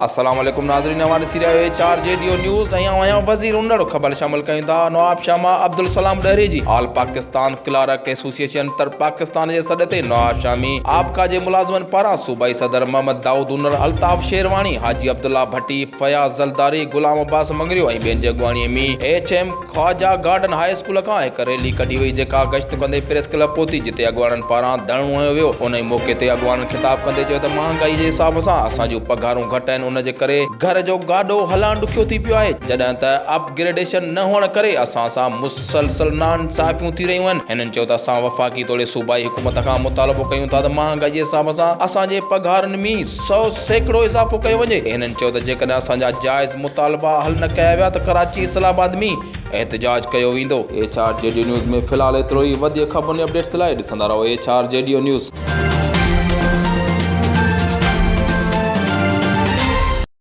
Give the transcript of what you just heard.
السلام عليڪم ناظرين اوهان ڏسي رهيا آهيو H R G D O news ۽ آئون آهيان وزير انڙ خبر شامل ڪيون ٿا نوابشاهه مان عبدالسلام ڏهري جي آل پاڪستان ڪلارڪ ايسوسيئيشن تر پاڪستان جي سڏ تي نوابشاهه ۾ آبڪا جي ملازمن پاران صوبائي صدر محمد دائود انڙ الطاف شيرواني حاجي عبدالله ڀٽي فياض زلداري غلام عباس مڱريو ۽ ٻين جي اڳواڻي ۾ H M Khawaja garden high school کان هڪ ريلي ڪڍي وئي جيڪا گشت ڪندي پريس ڪلب پهتي جتي اڳواڻن پاران ڌرڻو هنيو ويو انهي موقعي تي اڳواڻن خطاب ڪندي چيو ته مهانگائي جي حساب سان اسان جون پگهارون گهٽ آهن ان جي ڪري گهر جو گاڏو هلائڻ ڏکيو ٿي پيو آهي جڏهن ته اپ گريڊيشن نه هئڻ ڪري اسان سان مسلسل ناانصافيون ٿي رهيون آهن هنن چيو ته اسان وفاقي توڙي صوبائي حڪومت کان مطالبو ڪيون ٿا ته مهانگائي جي حساب سان اسان جي پگهارن ۾ 100% اضافو ڪيو وڃي. هنن چيو ته جيڪڏهن اسان جا جائز مطالبا حل نه ڪيا ويا ته ڪراچي اسلام آباد ۾ احتجاج ڪيو ويندو. H R G D news ۾ في الحال ايترو ئي وڌيڪ خبرن ۽ اپڊيٽس لاء ڏسندا رهو H R G D news.